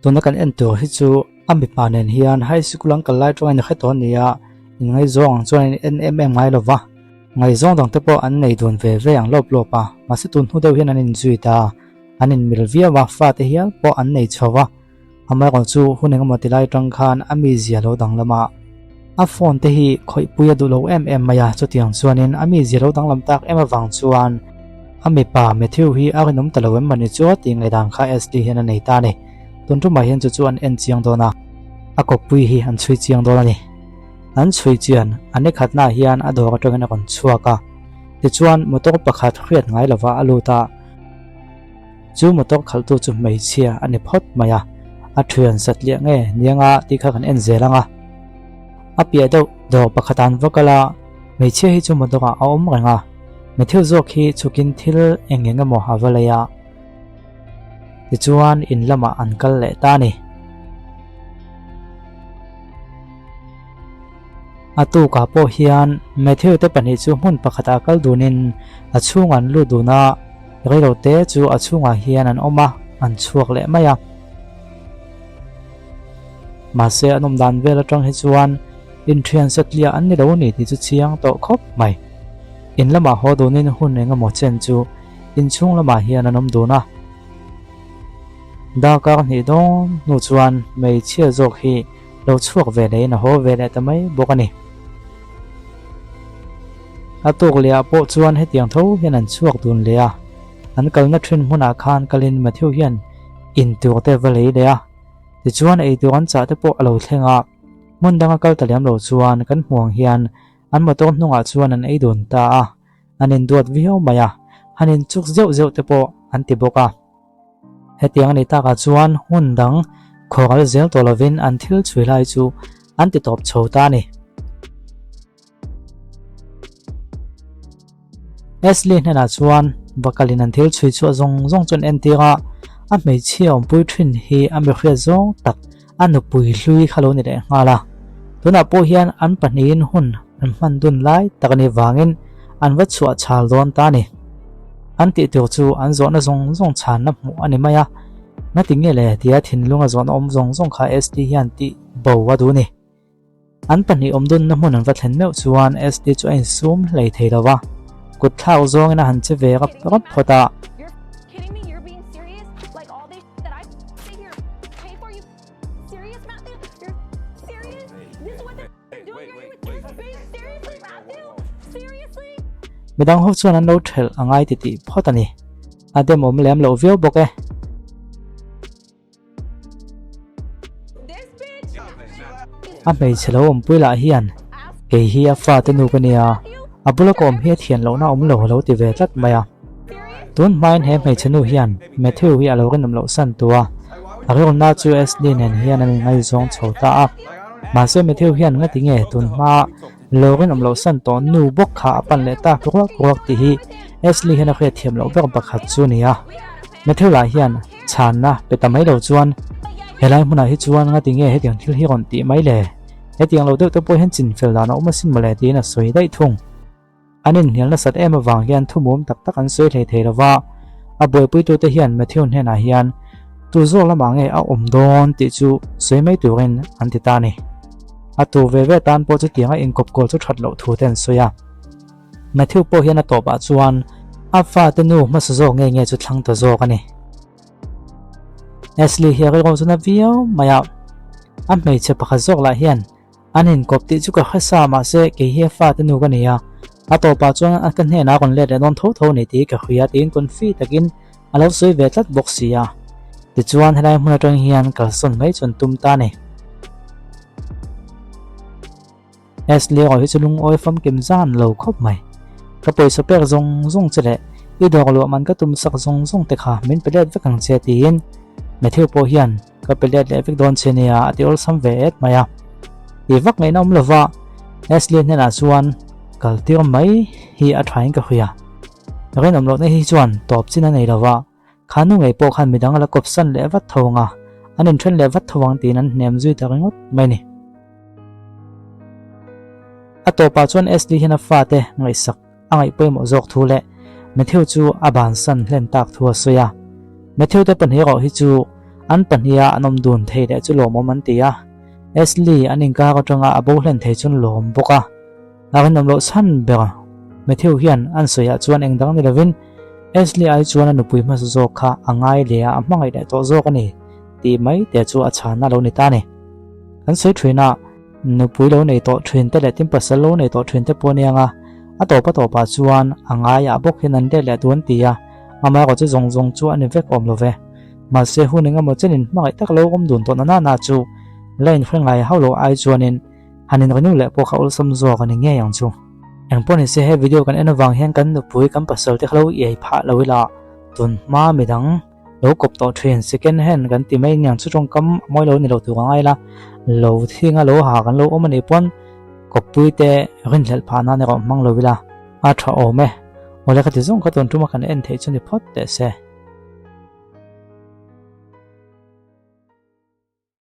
Tuna kan en tur hi chu a mipa nen hian high school an kal lai tawng a ni hre tawh a ni a, inngaizawng ang chuan an en em em ngai lo va, ngaihzawng dang te pawh an nei dun ve ve ang lawp lawp a, mahse tun hnu deuh hian an inzui ta, an inmil viau a, fate hial pawh an nei chho va, amaherawh chu hun engemaw ti lai tang khan a mizia lo danglam a, a phone te hi khawihpui a duh lo em em mai a, chutiang chuanin a mizia lo danglam tak em avang chuan a mipa Matthew hi a rinawm ta lo em mawni chu tih ngaihdan kha Ashley hian a nei ta a ni. Tun tumah hian chu chu an en chiang dawn a, a kawppui hi an chhui chiang dawn a ni. An chhui chian a ni khatnaah hian a dawr atangin a rawn chhuak a, tichuan motor pakhat hriat ngai lova a lut a, chu motor khalhtu chu hmeichhia a ni phawt mai a, a thian satliah nge nianga tih kha kan en zel ang a. A piah deuh dawr pakhat an va kal a, hmeichhia hi chu motor ah a awm reng a, Matthew zawk hi chhukin thil eng eng emaw a va lei a. Tichuan in lamah an kal leh ta a ni. A tukah pawh hian Matthew te pahnih chu hmun pakhatah kal dunin a chhungah an lut dun a, reilote chu a chhungah hian an awm a, an chhuak leh mai a. Mahse an awm dan vel atang hi chuan inthian satliah an ni lo a ni tih chu chiang tawh khawp mai. In lamah haw dunin hun engemaw chen chu inchhung lamah hian an awm dun a. Darkar hnih dawn hnu chuan hmeichhia zawk hi lo chhuak ve leh in a haw ve leh ta mai bawk a ni. A tuk leh ah pawh chuan hetiang tho hian an chhuak dun leh a, an kalna thin hmunah khan kalin Matthew hian in tur te va lei leh a, tichuan ei tur an chah te pawh a lo thleng a, hmun danga kal ta lem lo chuan kan hmuh ang hian an motor hnungah chuan an ei dun ta a. An induat viau mai a, han inchuk zeuh zeuh te pawh an ti bawk a. Hetiang a nih takah chuan hun dang khawral zel tawh lovin an thil chhui lai chu an ti tawp chho ta a ni. Ashley hnenah chuan va kalin an thil chhui chhuah zawng zawng chu an entir a, a hmeichhia awmpui thin hi a mihriat zawng tak a nupui hlui kha lo ni leh nghal a. Tunah pawh hian an pahnihin hun an hman dun lai tak a nih vangin an va chhuah chhal dawn ta a ni. An tih tur chu an zawhna zawng zawng chhanna hmuh a ni mai a, ngati nge le tia thinlunga zawhna awm zawng zawng kha ST hian tih bo a duh a ni. An pahnih awm dunna hmun an va thlen meuh chuan ST chu a insum hlei thei lo va, kut thlak zawngin a han che ve rap rap phawt a. Midang ho chuan an lo thelh a ngai titih phawt a ni. A demawm lem loh viau bawk e. A hmeichhe lo awmpui lah hian kei hi a fate nu ka nia, a bula ka awm hi a thian lohna awm lo a lo ti ve tlat mai a. Tun hmain he hmeichhe nu hian Matthew hi a lo rinawm loh san tu a, a rilna chu Ashley nen hian an inngaizawng chho ta a. Mahse Matthew hian ngati nge tun hma lo rinawm loh san tawh nu bawk kha a pan leh tak ruak ruak tih hi Ashley hian a hriatthiam loh ber pakhat chu a ni a. Matthew lah hian chhanna pe ta mai lo chuan helai hmunah hi chuan ngati nge hetiang thil hi rawn tih mai le? Hetiang lo deuh te pawh hian chinfel dan a awm asin mawle tiin a sawi daih thung. An inhnial nasat em avang hian thumum tak tak an sawi hlei thei lo va, a buaipuitute hian Matthew hnenah hian tu zawk lamah nge a awm dawn tih chu sawi mai turin an ti ta a ni. A tu ve ve tan pawh chutianga inkawp kawl chu that loh thu te an sawi a. Matthew pawh hian a tawpah chuan a fate nu hmasa zawk nge nge chu thlang ta zawk a ni. Ashley hi a rilru chu na viau mai a, a hmeichhe pakhat zawk lah hian an inkawp tih chu ka hre sa mahse kei hi a fate nu ka ni a, a tawpah chuan a ka hnenah a rawn let leh dawn tho tho a ni tih ka hria tiin confi takin a lo sawi ve tlat bawk si a. Tichuan helai hmun atang hian kalsawn mai chu an tum ta a ni. Ashley erawh hi chu lungawi famkim zan lo khawp mai. Ka pawisa pek zawng zawng che leh i dawr luah man ka tum sak zawng zawng te kha min pe let vek ang che tiin Matthew pawh hian ka pe let leh vek dawn che nia a ti awlsam ve et mai a. Ti vak ngaihna awm lova Ashley hnenah chuan kal tir mai hi a thain ka hria. Rinawm lohna hi chuan tawp chin a nei lova Kha nu ngei pawh khan midang a la kawpsan leh vat tho ang a, an inthen leh vat tho ang tiin an hnem zui ta ringawt mai a ni. A tawpah chuan Ashley hian a fate ngaihsak a ngaih pawimawh zawk thu leh Matthew chu a bansan hlen tak thu a sawi a. Matthew te pahnih erawh hi chu An pahniha an awm dun thei leh chu lawmawm an ti a. Ashley an inkar atanga a bo hlen thei chuan lawm bawk a. A rinawm loh chhan ber Matthew hian an sawiah chuan eng dang ni lovin Ashley ai chuan a nupui hmasa zawk kha a ngai leh a, a hmangaih leh tawh zawk a ni tih mai te chu a chhanna lo ni ta a ni. Kan sawi thin a, nupui lo nei tawh thin te leh tin pasal lo nei tawh thin te pawh aniang a, a tawp a tawpah chuan a ngaiah bawk hian an let leh duh an ti a, amaherawh chu zawng zawng chu a ni vek awm lo ve. Mahse hun engemaw chenin hmangaih tak lo awm dun tawh na nana chu la inhre ngai hauh lo ai chuanin han inrenew leh pawh kha awlsam zawk a ni ngei ang chu. Engpawh ni se he video kan en avang hian kan nupui kan pasal te kha lo iai phah lo ila tun hma midang lo kawp tawh thin second hand kan ti mai aniang chu tawngkam a mawi lo ni lo tur a ngai la lo thinga lo ha kan lo awm a nih pawn kawppui te rinhlelh phah nan erawh hmang lo ila a tha awm e. Awle ka ti zawng kha tun tuma kan en theih chu ni phawt teh se.